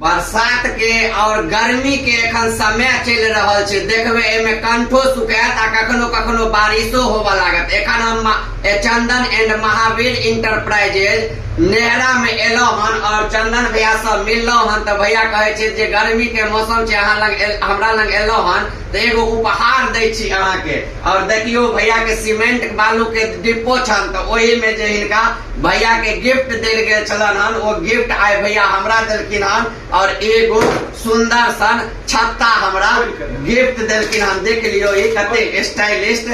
बरसात के और गर्मी के एखन समय चलि रहल छै। देखबै एहिमे कंठो सुखायत आ कखनो कखनो बारिशो होबऽ लागत। एखन हम चंदन एंड महावीर इंटरप्राइजेज नेहरा में एलहुँ हन और चंदन भैया से मिललहुँ हन। तऽ भैया कहै छै जे गर्मी के मौसम छै, अहाँ लग हमरा लग एलहुँ हन तऽ एगो उपहार दै छी अहाँके। और देखियौ भैया के सीमेंट बालू के डिब्बो छन, तऽ ओहि में जे हिनका भैया के गिफ्ट देल गेल छलन हन, ओ गिफ्ट आइ भैया हमरा देलखिन हन और एगो सुंदर सन छत्ता हमरा गिफ्ट देलखिन हन। देख लियो ई कते स्टाइलिश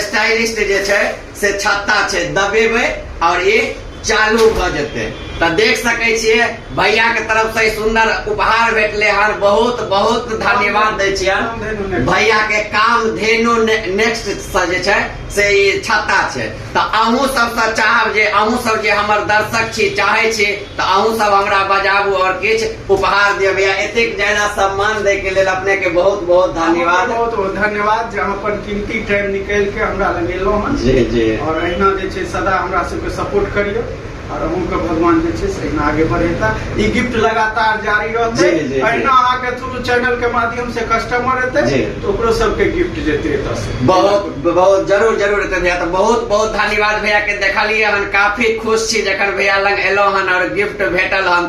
स्टाइलिश जे छै से छत्ता छै, दबेबै और ई चालू भऽ जेतै। तऽ देख सकै छियै भैया के तरफ से सुंदर उपहार भेटले हन। बहुत बहुत धन्यवाद दै छियन भैया के। कामधेनु नेक्स्ट से जे छै से ई छत्ता छै। तऽ अहूँ सबसँ चाहब जे अहूँ सब जे हमर दर्शक छी, चाहै छी तऽ अहूँ सब हमरा बजाबू और किछु उपहार दिअ। भैया, एतेक ज्यादा सम्मान दै के लेल अपने के बहुत बहुत धन्यवाद। बहुत बहुत धन्यवाद जे अहाँ अपन कीमती टाइम निकालि के हमरा लग एलहुँ हन। जी जी। और अहिना जे छै सदा हमरा सबके सपोर्ट करियौ और अहूँके भगवान जे छै से अहिना आगे बढ़ेता। ई गिफ्ट लगातार जारी रहतै। जी, जी, जी। अहिना अहाँके थ्रू चैनल के माध्यम से कस्टमर एतै तऽ ओकरो सबके गिफ्ट जेतै एतऽ से। बहुत बहुत जरूर जरूर एतै भैया। तऽ बहुत बहुत धन्यवाद भैया के। देखलियै हन, काफी खुश छी जखन भैया लग एलहुँ हन और गिफ्ट भेटल हन।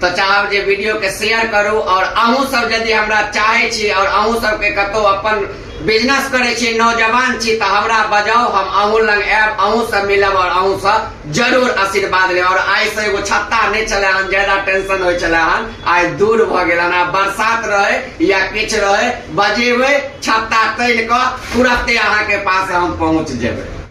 तऽ चाहब जे वीडियो के शेयर करू और अहूँ सब यदि हमरा चाहै छी और अहूँ सबके कतौ अपन बिजनेस करै छी, नौजवान छी, तऽ हमरा बजाउ, हम अहूँ लग आयब, अहूँ से मिलब और अहूँ से जरूर आशीर्वाद लेब। और आइ से एगो छत्ता नहि छलै हन, ज्यादा टेंशन होइ छलै हन, आइ दूर भऽ गेल हन। आब बरसात रहै या किछु रहै, बजेबै छत्ता तानि कऽ तुरते अहाँके पास हम पहुँच जेबै।